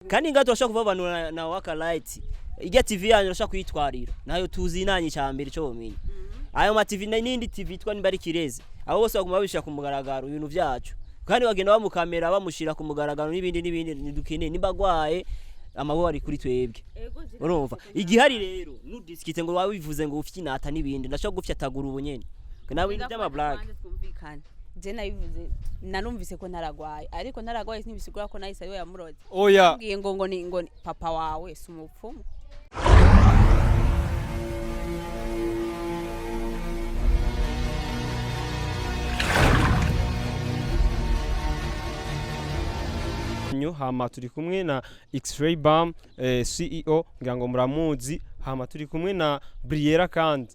Kandi ngaho turashobora kuvavanura na Waka Light. Irya TV yanyu urashobora kuyitwarira nayo tuzi inanyi cya mbere cyo bomenya ayo ma TV n'indi TV yitwa nimba ari kireze, abo bose baguma babishira ku mugaragaro ibintu byacu, kandi bagenda bamukamera bamushira ku mugaragaro n'ibindi n'ibindi. Ntidukeneye nimba agwaye amaboko ari kuri twebwe. Urumva igihari rero nudiskite ngo wabivuze ngo ufite inata n'ibindi, ndashobora gufyatagura ubu nyene nawe ibintu by'ama blague. Twumvikane, je nabivuze, narumvise ko ntaragwaye, ariko ntaragwaye ntibisigura ko nahise ariwe yamuroze. Oya. Mbwiye ngo ni papa wawe si umupfumu. Nyo hama turi kumwe na X-Ray Bam, CEO, ngira ngo muramuzi. Hama turi kumwe na Briera. Kandi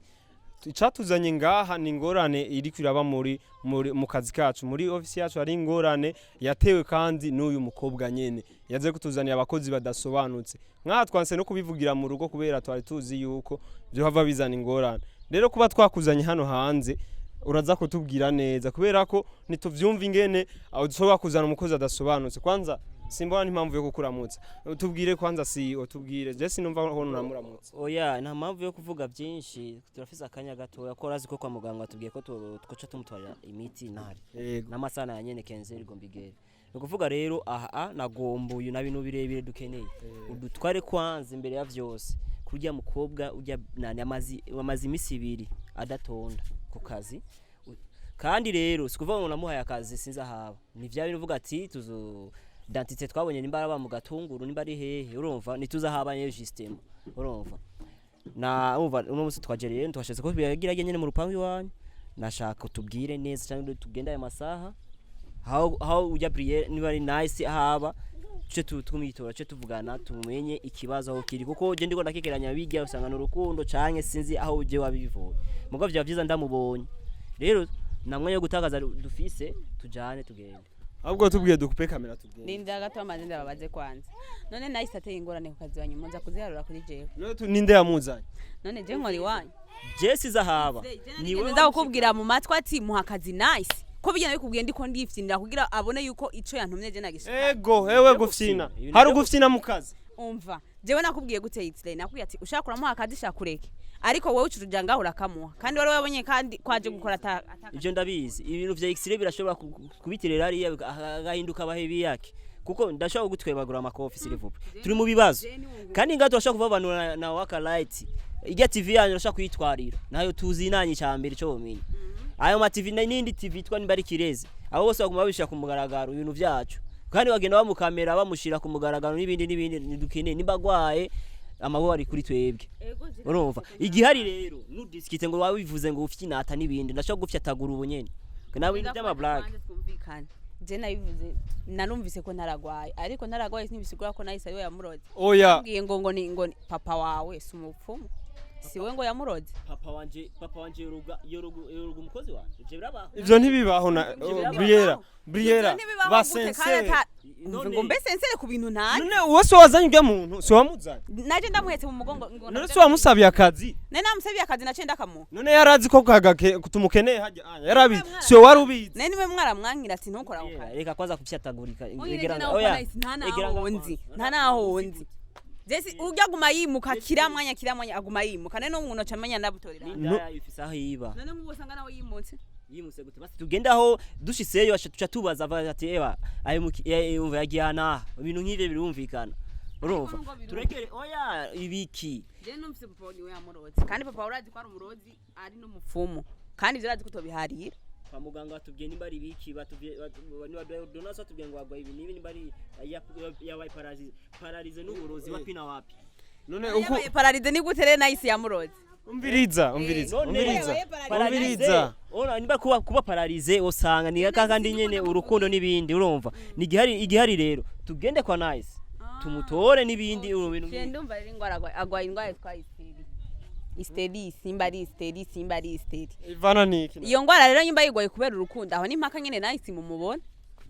icatuzanye ngaha ni ingorane iri kwiraba muri mu kazi kacu, muri office yacu. Hari ingorane yatewe kandi n'uyu mukobwa nyene yaze kutuzanira abakozi badasobanutse. Nkaha twanse no kubivugira mu rugo kubera twari tuzi yuko byo hava bizana ingorane. Rero kuba twakuzanye hano hanze, uraza kutubwira neza, kubera ko ntituvyumva ingene aho dushobora kuzana umukozi adasobanutse. Kwanza simbona n'impamvu yo kukuramutsa. Tubwire kwanza CEO, tubwire, je sinumva ko namuramutsa. Oya, nta mpamvu yo kuvuga byinshi, turafise akanya gatoya ko urazi ko kwa muganga batubwiye ko twoca tumutwarira imiti ntari Yego. n'amasana ya nyene kenzeri igomba igere. Ni ukuvuga rero aha nagombuye na bintu birebire dukeneye udutware. Kwanza imbere ya vyose, kurya mukobwa urya nani amazi imisi 2 adatonda ku kazi. Kandi rero si kuvuga ngo namuhaye akazi sinzi ahaba, ni vya bintu uvuga ati tuzo identité twabonye nimba araba mu gatunguru, nimba ari hehe, urumva ntituzi ahaba nyene justement. Urumva na umva uno munsi twaje rero twashatse ko biyagira nyene mu rupangu iwanyu. Nashaka tubwire neza cyangwa tugende aya masaha aho ujya priere niba ari nice ahaba tuce tumwitora, tuce tuvugana tumenye ikibazo aho kiri, kuko je ndiko ndakekeranya bijya usanga n'urukundo canke sinzi aho uje wabivuye. Mugabo vya vyiza ndamubonye rero, nta mwanya wo gutakaza dufise, tujane tugende. Ahubwo tubwiye dukupe kamera tugende. Ndindira gato amaze ndababaze kwanza. None nahise ateye ingorane ku kazi wanyu, muza kuziharura kuri jewe? None ninde yamuzanye? None je nkora iwanyu? Je siza ahaba ni wewe. Nza kukubwira mu matwi ati muha akazi nice, ko bigenda bikubwiye ndiko ndifyinira kugira abone yuko ico yantumye je nagishika. Ego ewe gufyina. Ibintu hari byo ugufyina mu kazi. Umva, jewe nakubwiye gute X-ray? Nakubwiye ati ushaka kuramuha akazi shaka kureke, ariko wowe ucuruja ngaho urakamuha, kandi wari wabonye kandi kwaje gukora ata Ivyo ndabizi, ibintu vya X-ray birashobora kubitirera hariya agahinduka abahebi yake, kuko ndashobora kugutwebagura amakofi s'il vous plaît. Turi mu bibazo kandi ngaho turashobora kuvavanura na Waka Light. Irya TV yanyu urashobora kuyitwarira nayo tuzi inanyi cya mbere cyo bomenya ayo ma TV n'indi TV yitwa nimba ari kireze, abo bose baguma babishira ku mugaragaro ibintu byacu, kandi bagenda bamukamera bamushira ku mugaragaro n'ibindi n'ibindi. Ntidukeneye nimba agwaye amaboko ari kuri twebwe. Urumva igihari rero nudiskite ngo wabivuze ngo ufite inata n'ibindi, ndashobora gufyatagura ubu nyene nawe ibintu by'ama blague. Twumvikane, je nabivuze, narumvise ko ntaragwaye, ariko ntaragwaye ntibisigura ko nahise ariwe yamuroze. Oya. Mbwiye ngo ni papa wawe si umupfumu, si we ngo yamuroze. Papa wanje yoruga umukozi wanje, ivyo birabaho. Ivyo ntibibaho na Ivyo Briera, Briera. Ivyo ntibibaho ba gute kandi sincère. Umve ngo mbe sincère ku bintu ntazi. None uwo si wazanye urya muntu, si wamuzanye? Naje ndamuhetse mu mugongo ngo None si wamusabiye akazi? Nari namusabiye akazi, naciye ndakamuha. None yarazi ko kagake tumukeneye hajya anya yarabizi, si wari ubizi? Nari nimwe mwaramwankira ati ntukora ako kazi. Reka kwanza kufyatagurika. Onyine Egera je nawe oya, ukora isi, nta egera naho ngaho nzi kwanza. Nta naho nzi Jesi urya aguma yimuka kira mwanya, kira mwanya aguma yimuka. None n'umuntu aca amenya ndabutorera. N'indaya ifise aho iba. None nk'ubu usanga nawe yimutse. Yimutse gute? Basi tugende aho dushiseyo tuca tubaza ati eba ayo umva yagiye aha, ibintu nk'ivyo birumvikana. Urumva nubwo birumvikana. Turekere oya ibiki. Je numvise papa niwe yamuroze, kandi papa urazi ko ari umurozi, ari n'umupfumu, kandi ivyo urazi ko utobiharira. Kwa muganga batubwiye nimba ari ibiki, batubwiye niba donasi batubwiye ngo wagwaye ibi n'ibi, nimba ari yabaye paralysé n'uburozi wapi na wapi. None uko Yabaye paralysé ni gute rero nahise yamuroze? Umviriza, umviriza. None Umviriza. paralysé Umviriza. Ona nimba kuba paralysé usanga ni kakandi nyene urukundo n'ibindi. Urumva ni igihari rero tugende kwa nice tumutore n'ibindi ibintu. Je ndumva rero ingwara agwaye indwara yitwa hystérie, hystérie, simba ari hystérie, simba ari hystérie. Ivana niki? Iyo ngwara rero nyimba yigwaye kubera urukundo, aho ni impaka nyene nahise mumubona.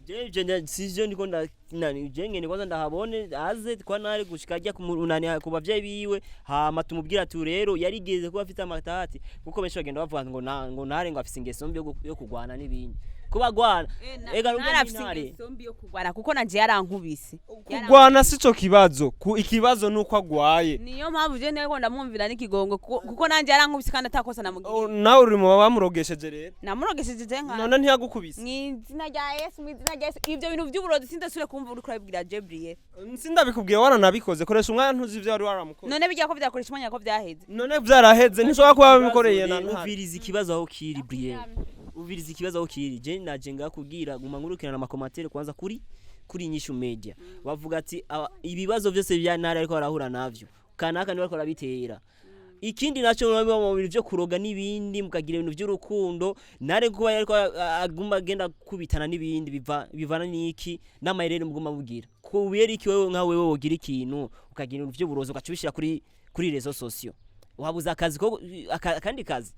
Je je sivyo ndiko nani je ngene kwanza ndahabone aze kwa nari gushika ajya kumunani ku bavyeyi biwe, hama tumubwira ati rero yarigeze kuba afite amatati, kuko benshi bagenda bavuga ngo na ngo nare ngo afise ingeso mbi yo kugwana n'ibindi. Kuba agwana. Ega urya Narafise n'intare. Ingeso mbi yo kugwana, kuko nanje yarankubise. Kugwana sico kibazo, ku ikibazo nuko agwaye. Niyo mpamvu je ndiko ndamwumvira n'ikigongo, kuko nanje yarankubise kandi atakosa namugiriye. Oh, nawe uri mu bamurogesheje rero? Namurogesheje je nka None ntiyagukubise? Mw'izina rya Yesu, mw'izina rya Yesu, ivyo bintu vy'uburozi sindasubire kumva uriko urabibwira Jebriye. Sindabikubwiye, waranabikoze. Koresha umwanya, ntuzi ivyo wari waramukoze. None bijya ko vyakoresha umwanya ko vyaheze? None vyaraheze, ntishobora kuba wabimukoreye na ntare. Umviriza ikibazo aho kiri, Brian, umviriza ikibazo aho kiri. Je naje ngakubwira, guma nkurikirana ama commentaires kwanza kuri Inyishu Media. Bavuga ati ibibazo byose bya ntare ariko barahura navyo, kanaka niwe ariko arabitera. Ikindi naco, murabibona mu bintu vyo kuroga n'ibindi, mukagira ibintu vy'urukundo, ntare kuba ariko aguma agenda kubitana n'ibindi, biva bivana n'iki n'amayerere muguma mugira. Kubera iki wewe nka wewe wogira ikintu, ukagira ibintu vy'uburozi, ugaca ubishira kuri réseaux sociaux? Wabuze akazi ko akandi kazi?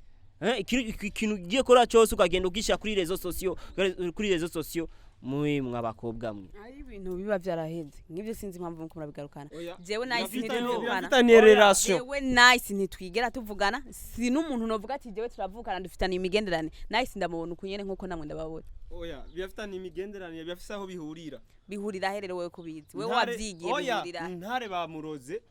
Ikintu ugiye kora cyose ukagenda ugishyira kuri réseaux sociaux, kuri réseaux sociaux. Mwe mw'abakobwa mwe. Ari ibintu biba vyaraheze nk'ivyo, sinzi impamvu muko murabigarukana. Oya. Jewe Nice ntituvugana. Birafitaniye relation. Jewe Nice ntitwigera tuvugana, si n'umuntu novuga ati jewe turavukana, dufitaniye imigenderanire. Nice ndamubona uku nyene nkuko namwe ndababona. Oya, birafitaniye imigenderanire, birafise aho bihurira. Bihurira herere wewe kubizi, wewe wavyigiye? Oya, Bihurira ntare bamuroze.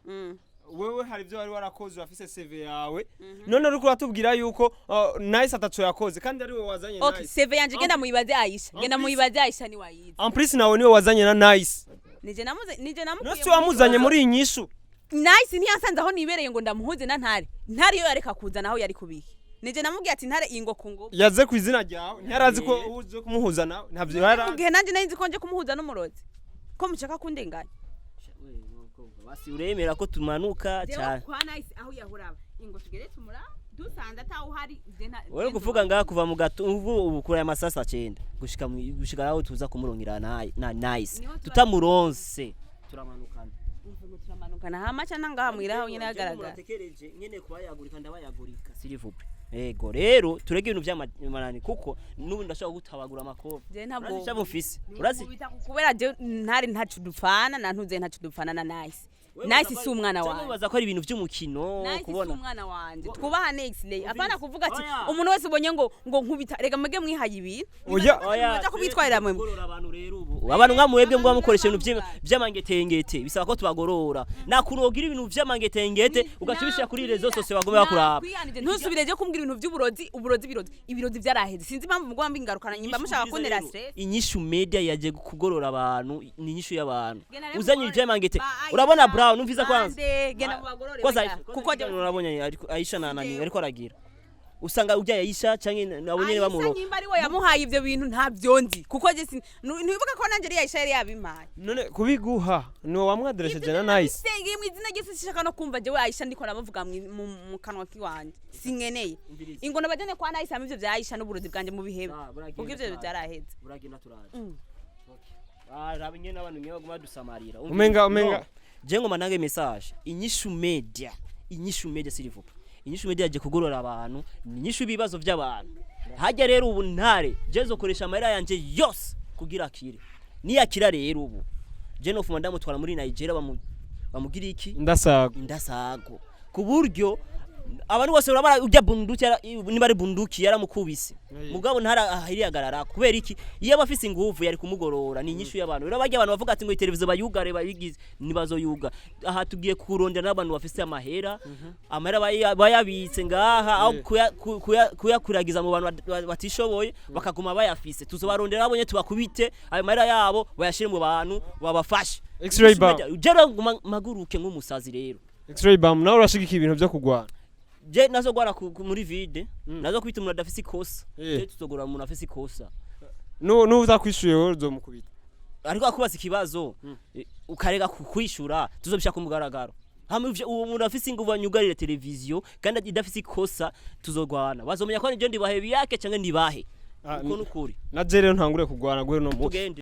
Wewe hari ibyo wari warakoze, urafise CV yawe. None uriko uratubwira yuko Nice ataco yakoze kandi ari we wazanye Okay. Nice. CV yanje genda muyibaze Aisha, genda muyibaze Aisha ni wayizi. En plus nawe niwe wazanye na Nice. Nije namuze, nije namukuye. None si wamuzanye muri iyi nyishu? Nice ntiyansanze aho nibereye ngo ndamuhuze na Ntare. Ntare iyo yareka kuza naho yari kubiki? Nije namubwiye ati Ntare ingo ku ngo. Yaze ku izina ryawe, ntiyarazi ko uje kumuhuza nawe, ntavyo yari Mu gihe nanje nari nzi ko nje kumuhuza n'umurozi, ko mushaka kundenganya. Basi uremera ko tumanuka cyane? Kwa Nice aho yahora, ingo tugere tumura dusanze atawuhari. Wewe kuvuga ngaha kuva mu gato ubu kuri aya masasa 9 gushika aho tuza kumurongera na Nice. Niho Tutamuronse turamanukana. Turamanukana hama ca nangaha mwira aho nyene hagaragara. Muratekereje nyene kubayagurika, ndabayagurika, s'il vous plaît. Ego rero turege ibintu vy'amanani, kuko n'ubu ndashobora gutabagura amakofi. Je ntabwo Urazi icyo mufise, urazi? Kubera je ntari ntacu dupfana na ntuze, ntacu dupfana na Nice. Nice si umwana Cyangwa wanje. wibaza ko ari ibintu vy'umukino? Nice si Kubona umwana wanje, twubahane, X-Lay. Apana kuvuga ati Oya. umuntu wese ubonye ngo nkubita. Rega mwebwe mwihaye ibintu. Oya. Oya. Muja kubitwarira mwebwe. Kugorora abantu rero, ubu abantu nka mwebwe mugwa mukoresha ibintu vy'amangetengete, bisaba ko tubagorora. Nta kuntu wogira ibintu vy'amangetengete ugaca ubishira kuri réseaux sociaux, bagome bakuraba. Nakwihanije, ntusubire je kumbwira ibintu vy'uburozi, uburozi, ibirozi, ibirozi vyaraheze. Sinzi impamvu mugomba mbingarukana nyimba mushaka kuntera stress. Inyishu Media yaje kugorora abantu, ni inyishu y'abantu. Genda rero Uzanye mugorore. ivy'amangete. Ba Aisha, Urabona Brown, umviza kwanza. bande, genda mubagorore Kwanza bajya. Aisha, Kuko kuko urabonye ariko Aisha na nani ariko aragira, usanga ujya Aisha canke nabo nyene Aisha bamuro. nyimba ari we yamuhaye ivyo bintu ntabyo nzi, kuko je ntibuka ko nanje ari Aisha yari yabimpaye. None kubiguha ni wowe wamwaderesheje na Nice? Senge mu izina ry'Yesu, sinshaka no kumva jewe Aisha ndiko namuvuga mu kanwa kiwanje, sinkeneye. Ingo nabajane kwa Nice, hamwe ivyo vya Aisha n'uburozi bwanje mu bihebe, Ah, buragenda kuko ivyo cyane. byaraheze. Buragenda turaje. Ah, raba nyene abantu mwe baguma badusamarira. Umenga- No. Je ngoma nange message. Inyishu Media, Inyishu Media, s'il vous plaît. Inyishu Media yaje kugorora abantu, ni inyishu ibibazo by'abantu. Hajya rero ubu ntare je zokoresha amahera yanje yose kugira akire. Niyakira rero ubu je nofuma ndamutwara muri Nigeria, bamugira iki? Ndasaga. Indasago, ku buryo abantu bose urabara ujya bunduki niba ari bunduki yaramukubise, mugabo ntara ahirihagarara. Kubera iki? Iyo aba afise inguvu yari kumugorora. Ni inyishu y'abantu rero. Bajya abantu bavuga ati ngo televiziyo bayugare, bayigize, nibazoyuga. Aha tugiye kurondera n'abantu bafise amahera, amahera bayabitse ngaha aho kuyakuragiza mu bantu batishoboye, bakaguma bayafise. Tuzobarondera abonye tubakubite ayo mahera yabo, bayashire mu bantu babafashe. X-ray bar. Jero nguma maguruke nk'umusazi rero. X-ray bam, nawe urashigikiye ibintu byo kugwana? Je nazo gwara muri vide, nazo kwita umuntu adafise ikosa. Je tuzogora umuntu afise ikosa. Nu utakwishuye wowe uzomukubita? Ariko akubaza ikibazo, ukarega kwishura, tuzobisha ku mugaragaro. Hamwe uwo muntu afise inguvu anyugarire televiziyo kandi idafise ikosa, tuzogwana, bazomenya ko nije ndibahe biyake canke ndibahe. Ah, Uko nukuri. Na je rero ntangure kugwana guhera no munsi. Tugende.